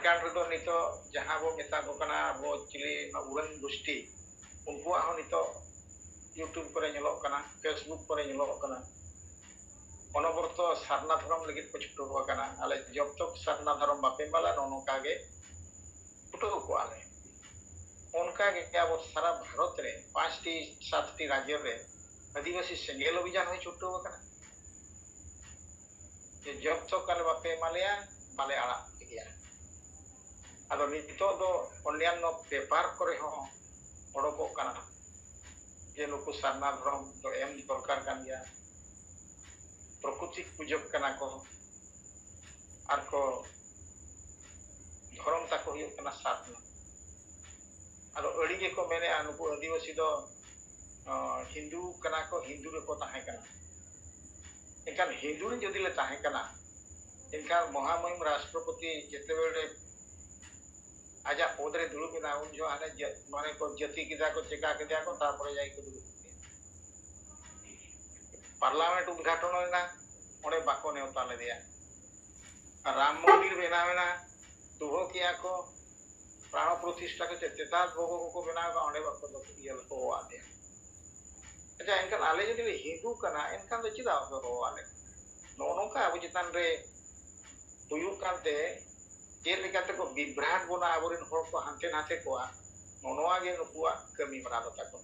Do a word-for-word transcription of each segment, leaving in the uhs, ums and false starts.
ᱡᱷᱟᱲᱠᱷᱚᱸᱰ ᱨᱮᱫᱚ ᱱᱤᱛᱚᱜ ᱡᱟᱦᱟᱸ ᱵᱚ ᱢᱮᱛᱟ ᱠᱚ ᱠᱟᱱᱟ ᱟᱵᱚ ᱪᱤᱞᱤ ᱩᱨᱟᱹᱝ ᱜᱳᱥᱴᱤ, ᱩᱱᱠᱩᱣᱟᱜ ᱦᱚᱸ ᱱᱤᱛᱚᱜ YouTube ᱠᱚᱨᱮ ᱧᱮᱞᱚᱜ ᱠᱟᱱᱟ, Facebook ᱠᱚᱨᱮ ᱧᱮᱞᱚᱜ ᱠᱟᱱᱟ, ᱚᱱᱚᱵᱚᱨᱛᱚ ᱥᱟᱨᱱᱟ ᱫᱷᱚᱨᱚᱢ ᱞᱟᱹᱜᱤᱫ ᱠᱚ ᱪᱷᱩᱴᱟᱹᱣ ᱟᱠᱟᱱᱟ᱾ ᱟᱞᱮ ᱡᱚᱵ ᱛᱚᱠ ᱥᱟᱨᱱᱟ ᱫᱷᱚᱨᱚᱢ ᱵᱟᱯᱮ ᱢᱟᱞᱟ, ᱱᱚᱜᱼᱚ ᱱᱚᱝᱠᱟ ᱜᱮ ᱪᱷᱩᱴᱟᱹᱣ ᱠᱚᱜᱼᱟ ᱞᱮ᱾ ᱚᱱᱠᱟ ᱜᱮ ᱟᱵᱚ ᱥᱟᱨᱟ ᱵᱷᱟᱨᱚᱛ ᱨᱮ ᱯᱟᱸᱪᱴᱤ ᱥᱟᱛᱴᱤ ᱨᱟᱡᱽᱡᱚ ᱨᱮ ᱟᱹᱫᱤᱵᱟᱹᱥᱤ ᱥᱮᱸᱜᱮᱞ ᱚᱵᱷᱤᱡᱟᱱ ᱦᱚᱸᱭ ᱪᱷᱩᱴᱟᱹᱣ ᱟᱠᱟᱱᱟ᱾ ᱡᱮ ᱡᱚᱵ ᱛᱚᱠ ᱟᱞᱮ ᱵᱟᱯᱮ ᱮᱢᱟ ᱞᱮᱭᱟ, ᱵᱟᱞᱮ ᱟᱲᱟᱜ ᱯᱮ ᱜᱮᱭᱟ᱾ ᱟᱫᱚ ᱱᱤᱛᱚᱜ ᱫᱚ ᱚᱱᱭᱟᱱᱱᱚ ᱯᱮᱯᱟᱨ ᱠᱚᱨᱮ ᱦᱚᱸ ᱚᱰᱚᱠᱚᱜ ᱠᱟᱱᱟ ᱡᱮ ᱱᱩᱠᱩ ᱥᱟᱨᱱᱟ ᱫᱷᱚᱨᱚᱢ ᱫᱚ ᱮᱢ ᱫᱚᱨᱠᱟᱨ ᱠᱟᱱ ᱜᱮᱭᱟ, ᱯᱨᱚᱠᱨᱤᱛᱤᱠ ᱯᱩᱡᱟᱹ ᱠᱟᱱᱟ ᱠᱚ, ᱟᱨ ᱠᱚ ᱫᱷᱚᱨᱚᱢ ᱛᱟᱠᱚ ᱦᱩᱭᱩᱜ ᱠᱟᱱᱟ ᱥᱟᱨᱱᱟ᱾ ᱟᱫᱚ ᱟᱹᱰᱤ ᱜᱮᱠᱚ ᱢᱮᱱᱮᱜᱼᱟ ᱱᱩᱠᱩ ᱟᱹᱫᱤᱵᱟᱹᱥᱤ ᱫᱚ ᱟᱸ, ᱦᱤᱱᱫᱩ ᱠᱟᱱᱟ ᱠᱚ, ᱦᱤᱱᱫᱩ ᱨᱮᱠᱚ ᱛᱟᱦᱮᱸ ᱠᱟᱱᱟ᱾ ᱮᱱᱠᱷᱟᱱ ᱦᱤᱱᱫᱩ ᱨᱮ ᱡᱩᱫᱤ ᱞᱮ ᱛᱟᱦᱮᱸ ᱠᱟᱱᱟ, ᱮᱱᱠᱷᱟᱱ ᱢᱚᱦᱟᱢᱚᱦᱤᱢ ᱨᱟᱥᱴᱨᱚᱯᱚᱛᱤ ᱡᱮᱛᱮᱵᱮᱞᱮ ᱟᱡᱟᱜ ᱯᱚᱫᱽ ᱨᱮ ᱫᱩᱲᱩᱵ ᱮᱱᱟ, ᱩᱱ ᱡᱚᱦᱚᱜ ᱦᱟᱱᱮ ᱡᱟᱹ-, ᱢᱟᱱᱮ ᱠᱚ ᱡᱟᱹᱛᱤ ᱠᱮᱫᱟ ᱠᱚ, ᱪᱮᱠᱟ ᱠᱮᱫᱮᱭᱟ ᱠᱚ, ᱛᱟᱨᱯᱚᱨᱮ ᱡᱟᱭ ᱠᱚ ᱫᱩᱲᱩᱵ ᱠᱮᱫᱮᱭᱟ᱾ ᱯᱟᱨᱞᱟᱢᱮᱱᱴ ᱩᱫᱽᱜᱷᱟᱴᱚᱱ ᱮᱱᱟ, ᱚᱸᱰᱮ ᱵᱟᱠᱚ ᱱᱮᱣᱛᱟ ᱞᱮᱫᱮᱭᱟ᱾ ᱨᱟᱢ ᱢᱚᱱᱫᱤᱨ ᱵᱮᱱᱟᱣ ᱮᱱᱟ, ᱫᱩᱦᱟᱹ ᱠᱮᱜᱼᱟ ᱠᱚ, ᱯᱨᱟᱬ ᱯᱨᱚᱛᱤᱥᱴᱷᱟ ᱠᱚ ᱪᱮᱫ ᱪᱮᱛᱟᱱ ᱜᱚᱜᱚ ᱠᱚᱠᱚ ᱵᱮᱱᱟᱣ ᱮᱫᱟ, ᱚᱸᱰᱮ ᱵᱟᱠᱚ ᱫᱚ ᱤᱭᱟᱹ ᱦᱚᱦᱚᱣᱟᱫ ᱞᱮᱭᱟ᱾ ᱟᱪᱪᱷᱟ, ᱮᱱᱠᱷᱟᱱ ᱟᱞᱮ ᱡᱩᱫᱤ ᱞᱮ ᱦᱤᱱᱫᱩ ᱠᱟᱱᱟ, ᱮᱱᱠᱷᱟᱱ ᱫᱚ ᱪᱮᱫᱟᱜ ᱵᱟᱯᱮ ᱦᱚᱦᱚᱣᱟᱫ ᱞᱮ? ᱱᱚᱜᱼᱚ ᱱᱚᱝᱠᱟ ᱟᱵᱚ ᱪᱮᱛᱟᱱ ᱨᱮ ᱦᱩᱭᱩᱜ ᱠᱟᱱᱛᱮ ᱪᱮᱫ ᱞᱮᱠᱟ ᱛᱮᱠᱚ ᱵᱤᱵᱷᱨᱟᱴ ᱵᱚᱱᱟ ᱟᱵᱚᱨᱮᱱ ᱦᱚᱲ ᱠᱚ ᱦᱟᱱᱛᱮ ᱱᱟᱛᱮ ᱠᱚᱣᱟ, ᱱᱚᱜᱼᱚ ᱱᱚᱣᱟ ᱜᱮ ᱱᱩᱠᱩᱣᱟᱜ ᱠᱟᱹᱢᱤ ᱦᱚᱨᱟ ᱫᱚ ᱛᱟᱠᱚ᱾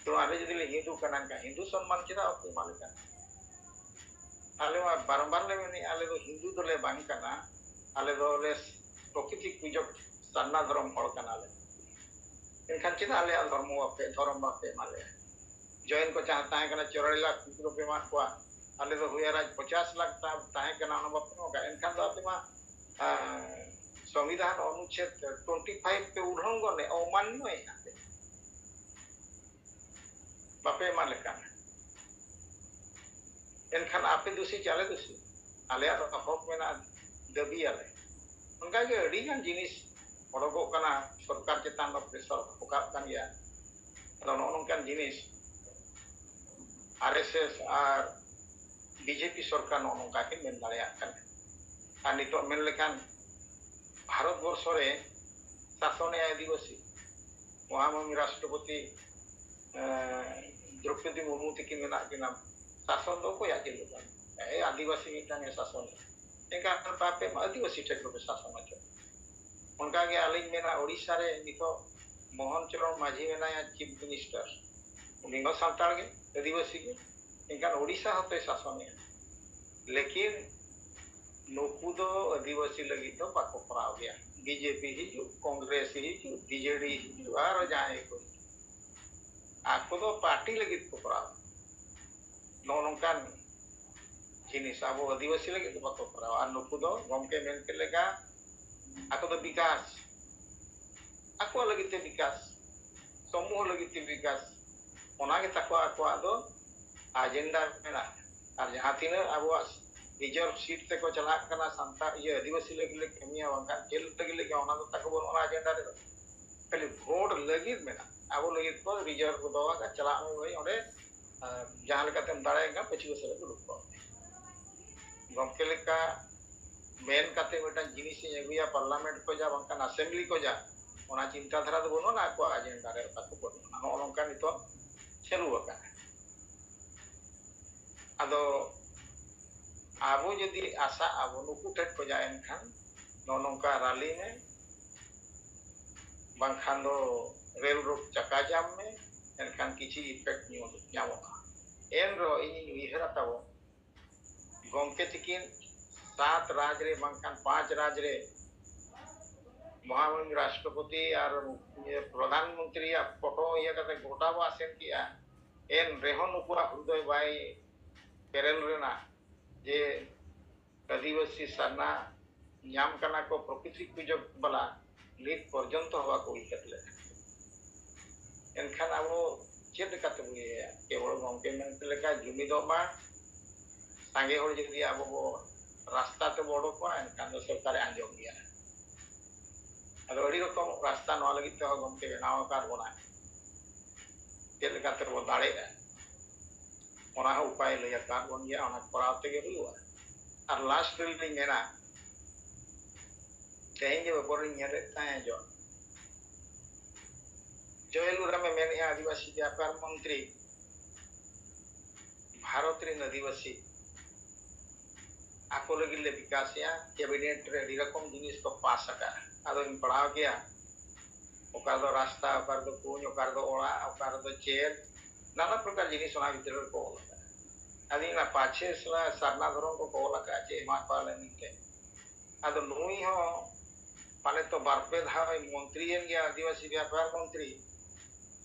ᱛᱚ ᱟᱞᱮ ᱡᱩᱫᱤ ᱞᱮ ᱦᱤᱱᱫᱩ ᱠᱟᱱᱟ, ᱮᱱᱠᱷᱟᱱ ᱦᱤᱱᱫᱩ ᱥᱚᱱᱢᱟᱱ ᱪᱮᱫᱟᱜ ᱵᱟᱯᱮ ᱮᱢᱟ ᱞᱮ ᱠᱟᱱᱟ? ᱟᱞᱮ ᱢᱟ ᱵᱟᱨᱚᱢᱵᱟᱨ ᱞᱮ ᱢᱮᱱᱮᱫᱼᱟ, ᱟᱞᱮ ᱫᱚ ᱦᱤᱱᱫᱩ ᱫᱚᱞᱮ ᱵᱟᱝ ᱠᱟᱱᱟ, ᱟᱞᱮ ᱫᱚᱞᱮ ᱯᱨᱚᱠᱨᱤᱛᱤ ᱯᱩᱡᱚᱠ ᱥᱟᱨᱱᱟ ᱫᱷᱚᱨᱚᱢ ᱦᱚᱲ ᱠᱟᱱᱟᱞᱮ᱾ ᱮᱱᱠᱷᱟᱱ ᱪᱮᱫᱟᱜ ᱟᱞᱮᱭᱟᱜ ᱫᱷᱚᱨᱢᱚ ᱵᱟᱯᱮ, ᱫᱷᱚᱨᱚᱢ ᱵᱟᱯᱮ ᱮᱢᱟ ᱞᱮᱭᱟ? ᱡᱚᱭᱮᱱ ᱠᱚ ᱡᱟᱦᱟᱸ ᱛᱟᱦᱮᱸ ᱠᱟᱱᱟ, ᱪᱚᱨᱟᱲᱤ ᱞᱟᱠᱷ ᱩᱱᱠᱩ ᱫᱚᱯᱮ ᱮᱢᱟᱫ ᱠᱚᱣᱟ, ᱟᱞᱮ ᱫᱚ ᱦᱩᱭᱟᱨᱟᱡᱽ ᱯᱚᱪᱟᱥ ᱞᱟᱠᱷ ᱛᱟ-, ᱛᱟᱦᱮᱸ ᱠᱟᱱᱟ, ᱚᱱᱟ ᱵᱟᱯᱮ ᱮᱢᱟ ᱠᱟᱜ᱾ ᱮᱱᱠᱷᱟᱱ ᱫᱚ ᱟᱯᱮ ᱢᱟ, ᱟᱸ, ᱥᱚᱝᱵᱤᱫᱷᱟᱱ ᱚᱱᱩᱪᱷᱮᱫ twenty five ᱯᱮ ᱩᱞᱞᱚᱝᱜᱷᱚᱱᱮ, ᱚᱢᱟᱱᱱᱚᱭᱮᱫᱼᱟ ᱯᱮ, ᱵᱟᱯᱮ ᱮᱢᱟ ᱞᱮ ᱠᱟᱱᱟ᱾ ᱮᱱᱠᱷᱟᱱ ᱟᱯᱮ ᱫᱩᱥᱤ ᱪᱮ ᱟᱞᱮ ᱫᱩᱥᱤ? ᱟᱞᱮᱭᱟᱜ ᱫᱚ ᱦᱚᱠ ᱢᱮᱱᱟᱜᱼᱟ, ᱫᱟᱹᱵᱤᱭᱟᱞᱮ᱾ ᱚᱱᱠᱟᱜᱮ ᱟᱹᱰᱤᱜᱟᱱ ᱡᱤᱱᱤᱥ ᱚᱰᱚᱠᱚᱜ ᱠᱟᱱᱟ, ᱥᱚᱨᱠᱟᱨ ᱪᱮᱛᱟᱱ ᱫᱚ ᱯᱨᱮᱥᱟᱨ ᱨᱟᱠᱟᱵ ᱠᱟᱱ ᱜᱮᱭᱟ᱾ ᱟᱫᱚ ᱱᱚᱜᱼᱚ ᱱᱚᱝᱠᱟᱱ ᱡᱤᱱᱤᱥ ᱟᱨ ᱮᱥ ᱮᱥ ᱟᱨ ᱵᱤᱡᱮᱯᱤ ᱥᱚᱨᱠᱟᱨ ᱱᱚᱜᱼᱚ ᱱᱚᱝᱠᱟ ᱠᱤᱱ ᱢᱮᱱ ᱫᱟᱲᱮᱭᱟᱜ ᱠᱟᱱᱟ᱾ ᱟᱨ ᱱᱤᱛᱚᱜ ᱢᱮᱱ ᱞᱮᱠᱷᱟᱱ ᱵᱷᱟᱨᱚᱛ ᱵᱚᱨᱥᱚ ᱨᱮ ᱥᱟᱥᱚᱱᱮᱜᱼᱟᱭ ᱟᱹᱫᱤᱵᱟᱹᱥᱤ᱾ ᱢᱚᱦᱟᱢᱚᱦᱤ ᱨᱟᱥᱴᱨᱚᱯᱚᱛᱤ ᱫᱨᱚᱯᱚᱫᱤ ᱢᱩᱨᱢᱩ ᱛᱤᱠᱤᱱ ᱢᱮᱱᱟᱜ ᱠᱤᱱᱟ᱾ ᱥᱟᱥᱚᱱ ᱫᱚ ᱚᱠᱚᱭᱟᱜ ᱪᱟᱹᱞᱩ ᱠᱟᱱᱟ? ᱟᱹᱫᱤᱵᱟᱹᱥᱤ ᱢᱤᱫᱴᱟᱝ ᱮ ᱥᱟᱥᱚᱱ᱾ ᱮᱱᱠᱷᱟᱱ ᱟᱯᱮ ᱢᱟ ᱟᱹᱫᱤᱵᱟᱹᱥᱤ ᱴᱷᱮᱱ ᱜᱮᱯᱮ ᱥᱟᱥᱚᱱ ᱦᱚᱪᱚ᱾ ᱚᱱᱠᱟᱜᱮ ᱟᱹᱞᱤᱧ ᱢᱮᱱᱟ, ᱳᱰᱤᱥᱟ ᱨᱮ ᱱᱤᱛᱚᱜ ᱢᱳᱦᱚᱱ ᱪᱚᱨᱚᱬ ᱢᱟᱹᱡᱷᱤ ᱢᱮᱱᱟᱭᱟ ᱪᱤᱯ ᱢᱤᱱᱤᱥᱴᱟᱨ, ᱩᱱᱤ ᱦᱚᱸ ᱥᱟᱱᱛᱟᱲ ᱜᱮ, ᱟᱹᱫᱤᱵᱟᱹᱥᱤ ᱜᱮ᱾ ᱮᱱᱠᱷᱟᱱ ᱳᱰᱤᱥᱟ ᱦᱚᱸᱛᱚᱭ ᱥᱟᱥᱚᱱᱮᱜᱼᱟ᱾ ᱞᱮᱠᱤᱱ ᱱᱩᱠᱩ ᱫᱚ ᱟᱹᱫᱤᱵᱟᱹᱥᱤ ᱞᱟᱹᱜᱤᱫ ᱫᱚ ᱵᱟᱠᱚ ᱠᱚᱨᱟᱣ ᱜᱮᱭᱟ᱾ ᱵᱤᱡᱮᱯᱤ ᱦᱤᱡᱩᱜ, ᱠᱚᱝᱜᱨᱮᱥ ᱦᱤᱡᱩᱜ, ᱵᱤᱡᱮᱰᱤ ᱦᱤᱡᱩᱜ, ᱟᱨᱚ ᱡᱟᱦᱟᱸᱭ ᱠᱚ ᱦᱤᱡᱩᱜ, ᱟᱠᱚ ᱫᱚ ᱯᱟᱨᱴᱤ ᱞᱟᱹᱜᱤᱫ ᱠᱚ ᱠᱚᱨᱟᱣ᱾ ᱱᱚᱜᱼᱚ ᱱᱚᱝᱠᱟᱱ ᱡᱤᱱᱤᱥ ᱟᱵᱚ ᱟᱹᱫᱤᱵᱟᱹᱥᱤ ᱞᱟᱹᱜᱤᱫ ᱫᱚ ᱵᱟᱠᱚ ᱠᱚᱨᱟᱣᱟ᱾ ᱟᱨ ᱱᱩᱠᱩ ᱫᱚ ᱜᱚᱢᱠᱮ ᱢᱮᱱ ᱠᱮᱫ ᱞᱮᱠᱟ ᱟᱠᱚ ᱫᱚ ᱵᱤᱠᱟᱥ, ᱟᱠᱚᱣᱟᱜ ᱞᱟᱹᱜᱤᱫ ᱛᱮ ᱵᱤᱠᱟᱥ, ᱥᱚᱢᱩᱦᱚ ᱞᱟᱹᱜᱤᱫ ᱛᱮ ᱵᱤᱠᱟᱥ, ᱚᱱᱟ ᱜᱮ ᱛᱟᱠᱚ ᱟᱠᱚᱣᱟᱜ ᱫᱚ ᱟᱡᱮᱱᱰᱟ ᱢᱮᱱᱟᱜᱼᱟ᱾ ᱟᱨ ᱡᱟᱦᱟᱸ ᱛᱤᱱᱟᱹᱜ ᱟᱵᱚᱣᱟᱜ ᱨᱤᱡᱟᱨᱵᱷ ᱥᱤᱴ ᱛᱮᱠᱚ ᱪᱟᱞᱟᱜ ᱠᱟᱱᱟ, ᱥᱟᱱᱛᱟᱲ ᱤᱭᱟᱹ ᱟᱹᱫᱤᱵᱟᱹᱥᱤ ᱞᱟᱹᱜᱤᱫ ᱞᱮ ᱠᱟᱹᱢᱤᱭᱟ, ᱵᱟᱝᱠᱷᱟᱱ ᱪᱮᱫ ᱞᱟᱹᱜᱤᱫ ᱞᱮ ᱠᱟᱹᱢᱤᱭᱟ, ᱚᱱᱟ ᱫᱚ ᱛᱟᱠᱚ ᱵᱟᱹᱱᱩᱜᱼᱟ ᱟᱡᱮᱱᱰᱟ ᱨᱮᱫᱚ᱾ ᱠᱷᱟᱹᱞᱤ ᱵᱷᱳᱴ ᱞᱟᱹᱜᱤᱫ ᱢᱮᱱᱟᱜᱼᱟ᱾ ᱟᱵᱚ ᱞᱟᱹᱜᱤᱫ ᱠᱚ ᱨᱤᱡᱟᱨᱵᱷ ᱠᱚ ᱫᱚᱦᱚ ᱟᱠᱟᱫ, ᱪᱟᱞᱟᱜ ᱢᱮ ᱵᱷᱟᱹᱭ ᱚᱸᱰᱮ, ᱟᱨ ᱡᱟᱦᱟᱸ ᱞᱮᱠᱟᱛᱮᱢ ᱫᱟᱲᱮᱭᱟᱜ ᱠᱟᱱᱟ ᱯᱟᱹᱪᱷᱩᱣᱟᱹ ᱥᱮᱫ ᱨᱮ ᱫᱩᱲᱩᱵ ᱠᱚᱜ ᱢᱮ᱾ ᱜᱚᱢᱠᱮ ᱞᱮᱠᱟ ᱢᱮᱱ ᱠᱟᱛᱮ ᱢᱤᱫᱴᱟᱝ ᱡᱤᱱᱤᱥ ᱤᱧ ᱟᱹᱜᱩᱭᱟ ᱯᱟᱨᱞᱟᱢᱮᱱᱴ ᱠᱷᱚᱡᱟᱜ ᱵᱟᱝᱠᱷᱟᱱ ᱟᱥᱮᱢᱵᱞᱤ ᱠᱷᱚᱡᱟᱜ, ᱚᱱᱟ ᱪᱤᱱᱛᱟ ᱫᱷᱟᱨᱟ ᱫᱚ ᱵᱟᱹᱱᱩᱜᱼᱟ, ᱟᱠᱚᱣᱟᱜ ᱟᱡᱮᱱᱰᱟ ᱨᱮ ᱚᱠᱟ ᱠᱚ ᱵᱟᱹᱱᱩᱜᱼᱟ᱾ ᱱᱚᱜᱼᱚ ᱱᱚᱝᱠᱟ ᱱᱤᱛᱚᱜ ᱪᱟᱹᱞᱩ ᱟᱠᱟᱱᱟ᱾ ᱟᱫᱚ ᱟᱵᱚ ᱡᱩᱫᱤ ᱟᱥᱟᱜ ᱟᱵᱚ ᱱᱩᱠᱩ ᱴᱷᱮᱱ ᱠᱷᱚᱡᱟᱜ, ᱮᱱᱠᱷᱟᱱ ᱱᱚᱜᱼᱚ ᱱᱚᱝᱠᱟ ᱨᱟᱞᱤ ᱢᱮ, ᱵᱟᱝᱠᱷᱟᱱ ᱫᱚ ᱨᱮᱞ ᱨᱳᱰ ᱪᱟᱠᱟ ᱡᱟᱢ ᱢᱮ, ᱮᱱᱠᱷᱟᱱ ᱠᱤᱪᱷᱤ ᱤᱯᱷᱮᱠᱴ ᱧᱟᱢᱚᱜᱼᱟ᱾ ᱮᱱ ᱨᱮᱦᱚᱸ ᱤᱧᱤᱧ ᱩᱭᱦᱟᱹᱨᱟ ᱛᱟᱵᱚ ᱜᱚᱢᱠᱮ ᱛᱤᱠᱤᱱ ᱥᱟᱛ ᱨᱟᱡᱽ ᱨᱮ ᱵᱟᱝᱠᱷᱟᱱ ᱯᱟᱸᱪ ᱨᱟᱡᱽ ᱨᱮ ᱢᱚᱦᱟᱢᱚᱦᱤᱢ ᱨᱟᱥᱴᱨᱚᱯᱚᱛᱤ ᱟᱨ ᱯᱨᱚᱫᱷᱟᱱ ᱢᱚᱱᱛᱨᱤᱭᱟᱜ ᱯᱷᱳᱴᱳ ᱤᱭᱟᱹ ᱠᱟᱛᱮ ᱜᱚᱴᱟ ᱵᱚ ᱟᱥᱮᱱ ᱠᱮᱜᱼᱟ᱾ ᱮᱱ ᱨᱮᱦᱚᱸ ᱱᱩᱠᱩᱣᱟᱜ ᱦᱨᱩᱫᱚᱭ ᱵᱟᱭ ᱯᱮᱨᱮᱞ ᱞᱮᱱᱟ ᱡᱮ ᱟᱹᱫᱤᱵᱟᱹᱥᱤ ᱥᱟᱨᱱᱟ ᱧᱟᱢ ᱠᱟᱱᱟ ᱠᱚ ᱯᱨᱚᱠᱨᱤᱛᱤ ᱯᱩᱡᱚᱠ ᱵᱟᱞᱟ, ᱱᱤᱛ ᱯᱚᱨᱡᱚᱱᱛᱚ ᱦᱚᱸ ᱵᱟᱠᱚ ᱩᱭᱦᱟᱹᱨ ᱞᱮᱫᱟ᱾ ᱮᱱᱠᱷᱟᱱ ᱟᱵᱚ ᱪᱮᱫ ᱞᱮᱠᱟᱛᱮ ᱵᱚ ᱤᱭᱟᱹᱭᱟ? ᱠᱮᱵᱚᱞ ᱜᱚᱢᱠᱮ ᱢᱮᱱ ᱞᱮᱠᱟ ᱡᱩᱢᱤᱫᱚᱜ ᱢᱟ, ᱥᱟᱸᱜᱮ ᱦᱚᱲ ᱡᱩᱫᱤ ᱟᱵᱚ ᱵᱚ ᱨᱟᱥᱛᱟ ᱛᱮᱵᱚ ᱚᱰᱚᱠᱚᱜᱼᱟ, ᱮᱱᱠᱷᱟᱱ ᱫᱚ ᱥᱚᱨᱠᱟᱨᱮ ᱟᱸᱡᱚᱢ ᱜᱮᱭᱟ᱾ ᱟᱫᱚ ᱟᱹᱰᱤ ᱨᱚᱠᱚᱢ ᱨᱟᱥᱛᱟ ᱱᱚᱣᱟ ᱞᱟᱹᱜᱤᱫ ᱛᱮᱦᱚᱸ ᱜᱚᱢᱠᱮ ᱵᱮᱱᱟᱣ ᱟᱠᱟᱫ ᱵᱚᱱᱟᱭ, ᱪᱮᱫ ᱞᱮᱠᱟᱛᱮ ᱵᱚ ᱫᱟᱲᱮᱭᱟᱜᱼᱟ, ᱚᱱᱟ ᱦᱚᱸ ᱩᱯᱟᱭ ᱞᱟᱹᱭ ᱟᱠᱟᱫ ᱵᱚᱱ ᱜᱮᱭᱟ, ᱚᱱᱟ ᱠᱚᱨᱟᱣ ᱛᱮᱜᱮ ᱦᱩᱭᱩᱜᱼᱟ᱾ ᱟᱨ ᱞᱟᱥᱴ ᱨᱮᱞᱤᱧ ᱢᱮᱱᱟ, ᱛᱮᱦᱮᱧ ᱜᱮ ᱵᱮᱯᱟᱨᱤᱧ ᱧᱮᱞᱮᱫ ᱛᱟᱦᱮᱸ ᱡᱚ ᱡᱚᱭᱮᱞ ᱩᱨᱟᱢᱮ ᱢᱮᱱᱮᱫᱼᱟ, ᱟᱹᱫᱤᱵᱟᱹᱥᱤ ᱵᱮᱯᱟᱨ ᱢᱚᱱᱛᱨᱤ ᱵᱷᱟᱨᱚᱛ ᱨᱮᱱ ᱟᱹᱫᱤᱵᱟᱹᱥᱤ ᱟᱠᱚ ᱞᱟᱹᱜᱤᱫ ᱞᱮ ᱵᱤᱠᱟᱥᱮᱜᱼᱟ, ᱠᱮᱵᱤᱱᱮᱴ ᱨᱮ ᱟᱹᱰᱤ ᱨᱚᱠᱚᱢ ᱡᱤᱱᱤᱥ ᱠᱚ ᱯᱟᱥ ᱟᱠᱟᱫᱼᱟ᱾ ᱟᱫᱚᱧ ᱯᱟᱲᱦᱟᱣ ᱠᱮᱭᱟ, ᱚᱠᱟ ᱨᱮᱫᱚ ᱨᱟᱥᱛᱟ, ᱚᱠᱟ ᱨᱮᱫᱚ ᱠᱩᱧ, ᱚᱠᱟ ᱨᱮᱫᱚ ᱚᱲᱟᱜ, ᱚᱠᱟ ᱨᱮᱫᱚ ᱪᱮᱫ, ᱱᱟᱱᱟ ᱯᱨᱚᱠᱟᱨ ᱡᱤᱱᱤᱥ ᱚᱱᱟ ᱵᱷᱤᱛᱨᱤ ᱨᱮᱠᱚ ᱚᱞ ᱟᱠᱟᱫᱼᱟ᱾ ᱟᱫᱚᱧ ᱢᱮᱱᱟ, ᱯᱟᱪᱷᱮ ᱥᱟᱨᱱᱟ ᱫᱷᱚᱨᱚᱢ ᱠᱚᱠᱚ ᱚᱞ ᱟᱠᱟᱫᱼᱟ, ᱪᱮᱫ ᱮᱢᱟ ᱠᱚᱣᱟ ᱞᱮ ᱢᱮᱱᱛᱮ᱾ ᱟᱫᱚ ᱱᱩᱭ ᱦᱚᱸ ᱯᱟᱞᱮ ᱛᱚ ᱵᱟᱨ ᱯᱮ ᱫᱷᱟᱣ ᱢᱚᱱᱛᱨᱤᱭᱮᱱ ᱜᱮᱭᱟ, ᱟᱹᱫᱤᱵᱟᱹᱥᱤ ᱵᱮᱯᱟᱨ ᱢᱚᱱᱛᱨᱤ᱾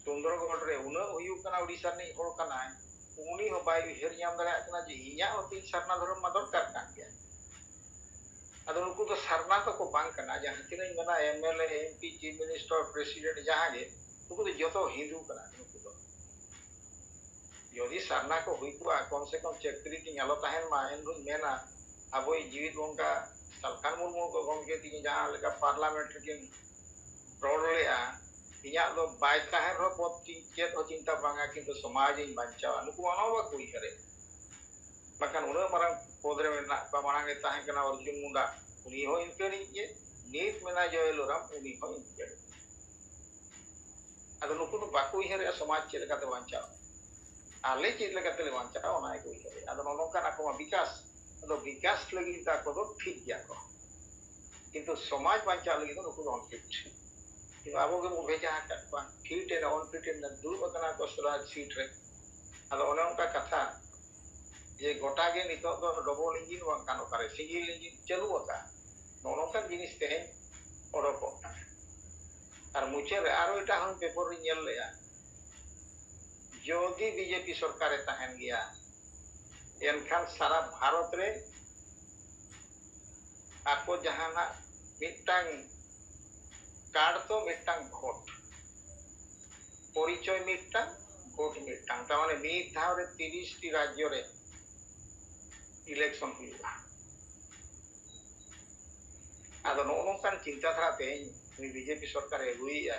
ᱥᱩᱱᱫᱚᱨᱜᱚᱲ ᱨᱮ ᱩᱱᱟᱹᱜ ᱦᱩᱭᱩᱜ ᱠᱟᱱᱟ, ᱩᱲᱤᱥᱥᱟ ᱨᱤᱱᱤᱡ ᱦᱚᱲ ᱠᱟᱱᱟᱭ, ᱩᱱᱤ ᱦᱚᱸ ᱵᱟᱭ ᱩᱭᱦᱟᱹᱨ ᱧᱟᱢ ᱫᱟᱲᱮᱭᱟᱜ ᱠᱟᱱᱟ ᱡᱮ ᱤᱧᱟᱹᱜ ᱦᱚᱸ ᱛᱤᱧ ᱥᱟᱨᱱᱟ ᱫᱷᱚᱨᱚᱢ ᱢᱟ ᱫᱚᱨᱠᱟᱨ ᱠᱟᱱ ᱜᱮᱭᱟ᱾ ᱟᱫᱚ ᱱᱩᱠᱩ ᱫᱚ ᱥᱟᱨᱱᱟ ᱫᱚᱠᱚ ᱵᱟᱝ ᱠᱟᱱᱟ, ᱡᱟᱦᱟᱸ ᱛᱤᱱᱟᱹᱜ ᱤᱧ ᱢᱮᱱᱟ, M L A, M P, chief minister, president, ᱡᱟᱦᱟᱸ ᱜᱮ, ᱱᱩᱠᱩ ᱫᱚ ᱡᱚᱛᱚ ᱦᱤᱱᱫᱩ ᱠᱟᱱᱟ ᱱᱩᱠᱩ ᱫᱚ᱾ ᱡᱩᱫᱤ ᱥᱟᱨᱱᱟ ᱠᱚ ᱦᱩᱭ ᱠᱚᱜᱼᱟ, ᱠᱚᱢ ᱥᱮ ᱠᱚᱢ ᱪᱟᱹᱠᱨᱤ ᱛᱤᱧ ᱟᱞᱚ ᱛᱟᱦᱮᱱ ᱢᱟ, ᱮᱱᱦᱚᱸᱧ ᱢᱮᱱᱟ, ᱟᱵᱚᱭᱤᱡ ᱡᱤᱣᱤᱫ ᱜᱚᱝᱠᱟ ᱥᱟᱞᱠᱷᱟᱱ ᱢᱩᱨᱢᱩ ᱠᱚ ᱜᱚᱢᱠᱮ ᱛᱤᱠᱤᱱ ᱡᱟᱦᱟᱸ ᱞᱮᱠᱟ ᱯᱟᱨᱞᱟᱢᱮᱱᱴ ᱨᱮᱠᱤᱱ ᱨᱚᱲ ᱞᱮᱜᱼᱟ, ᱤᱧᱟᱹᱜ ᱫᱚ ᱵᱟᱭ ᱛᱟᱦᱮᱱ ᱨᱮᱦᱚᱸ ᱯᱚᱫᱽ ᱛᱤᱧ ᱪᱮᱫ ᱦᱚᱸ ᱪᱤᱱᱛᱟ ᱵᱟᱝᱟ, ᱠᱤᱱᱛᱩ ᱥᱚᱢᱟᱡᱽ ᱤᱧ ᱵᱟᱧᱪᱟᱣᱟ, ᱱᱩᱠᱩ ᱚᱱᱟ ᱦᱚᱸ ᱵᱟᱠᱚ ᱩᱭᱦᱟᱹᱨᱮᱫ᱾ ᱵᱟᱠᱷᱟᱱ ᱩᱱᱟᱹᱜ ᱢᱟᱨᱟᱝ ᱯᱚᱫᱽ ᱨᱮ ᱢᱮᱱᱟᱜ ᱠᱚᱣᱟ, ᱢᱟᱲᱟᱝ ᱮ ᱛᱟᱦᱮᱸ ᱠᱟᱱᱟ ᱚᱨᱡᱩᱱ ᱢᱩᱱᱰᱟ, ᱩᱱᱤ ᱦᱚᱸ ᱤᱱᱠᱟᱹᱱᱤᱡ ᱜᱮ, ᱱᱤᱛ ᱢᱮᱱᱟᱭ ᱡᱚᱭᱮᱞ ᱳᱨᱟᱢ, ᱩᱱᱤ ᱦᱚᱸ ᱤᱱᱠᱟᱹᱱᱤᱡ᱾ ᱟᱫᱚ ᱱᱩᱠᱩ ᱫᱚ ᱵᱟᱠᱚ ᱩᱭᱦᱟᱹᱨᱮᱜᱼᱟ ᱥᱚᱢᱟᱡᱽ ᱪᱮᱫ ᱞᱮᱠᱟᱛᱮ ᱵᱟᱧᱪᱟᱜᱼᱟ, ᱟᱞᱮ ᱪᱮᱫ ᱞᱮᱠᱟᱛᱮ ᱞᱮ ᱵᱟᱧᱪᱟᱜᱼᱟ, ᱚᱱᱟ ᱜᱮᱠᱚ ᱩᱭᱦᱟᱹᱨᱮᱜᱼᱟ᱾ ᱟᱫᱚ ᱱᱚᱜᱼᱚ ᱱᱚᱝᱠᱟᱱ ᱟᱠᱚ ᱢᱟ ᱵᱤᱠᱟᱥ, ᱟᱫᱚ ᱵᱤᱠᱟᱥ ᱞᱟᱹᱜᱤᱫ ᱫᱚ ᱟᱠᱚ ᱫᱚ ᱴᱷᱤᱠ ᱜᱮᱭᱟ ᱠᱚ, ᱠᱤᱱᱛᱩ ᱥᱚᱢᱟᱡᱽ ᱵᱟᱧᱪᱟᱣ ᱞᱟᱹᱜᱤᱫ ᱫᱚ ᱱᱩᱠᱩ ᱫᱚ ᱚᱱᱯᱷᱤᱴ᱾ ᱠᱤᱱᱛᱩ ᱟᱵᱚ ᱜᱮᱵᱚ ᱵᱷᱮᱡᱟ ᱟᱠᱟᱫ ᱠᱚᱣᱟ, ᱯᱷᱤᱴ ᱮᱱᱟ, ᱚᱱᱯᱷᱤᱴ ᱮᱱᱟ, ᱫᱩᱲᱩᱵ ᱟᱠᱟᱱᱟ ᱠᱚ ᱥᱚᱨᱟᱡᱽ ᱥᱤᱴ ᱨᱮ᱾ ᱟᱫᱚ ᱚᱱᱮ ᱚᱱᱠᱟ ᱠᱟᱛᱷᱟ ᱡᱮ ᱜᱚᱴᱟ ᱜᱮ ᱱᱤᱛᱚᱜ ᱫᱚ ᱰᱚᱵᱚᱞ ᱤᱧᱡᱤᱱ ᱵᱟᱝᱠᱷᱟᱱ ᱚᱠᱟᱨᱮ ᱥᱤᱝᱜᱮᱞ ᱤᱧᱡᱤᱱ ᱪᱟᱹᱞᱩ ᱟᱠᱟᱱ, ᱱᱚᱜᱼᱚ ᱱᱚᱝᱠᱟᱱ ᱡᱤᱱᱤᱥ ᱛᱮᱦᱮᱧ ᱚᱰᱚᱠᱚᱜ ᱠᱟᱱᱟ᱾ ᱟᱨ ᱢᱩᱪᱟᱹᱫ ᱨᱮ ᱟᱨᱚ ᱮᱴᱟᱜ ᱦᱚᱸ ᱯᱮᱯᱟᱨ ᱨᱤᱧ ᱧᱮᱞ ᱞᱮᱜᱼᱟ, ᱡᱩᱫᱤ ᱵᱤᱡᱮᱯᱤ ᱥᱚᱨᱠᱟᱨᱮ ᱛᱟᱦᱮᱱ ᱜᱮᱭᱟ, ᱮᱱᱠᱷᱟᱱ ᱥᱟᱨᱟ ᱵᱷᱟᱨᱚᱛ ᱨᱮ ᱟᱠᱚ ᱡᱟᱦᱟᱱᱟᱜ ᱢᱤᱫᱴᱟᱝ ᱠᱟᱨᱰ ᱫᱚ ᱢᱤᱫᱴᱟᱝ ᱵᱷᱳᱴ, ᱯᱚᱨᱤᱪᱚᱭ ᱢᱤᱫᱴᱟᱝ, ᱵᱷᱳᱴ ᱢᱤᱫᱴᱟᱝ, ᱛᱟᱨ ᱢᱟᱱᱮ ᱢᱤᱫ ᱫᱷᱟᱣ ᱨᱮ ᱛᱤᱨᱤᱥ ᱴᱤ ᱨᱟᱡᱽᱡᱚ ᱨᱮ ᱤᱞᱮᱠᱥᱚᱱ ᱦᱩᱭᱩᱜᱼᱟ᱾ ᱟᱫᱚ ᱱᱚᱜᱼᱚ ᱱᱚᱝᱠᱟᱱ ᱪᱤᱱᱛᱟᱹ ᱫᱷᱟᱨᱟ ᱛᱮᱦᱮᱧ ᱱᱩᱭ ᱵᱤᱡᱮᱯᱤ ᱥᱚᱨᱠᱟᱨᱮ ᱟᱹᱜᱩᱭᱮᱫᱼᱟ᱾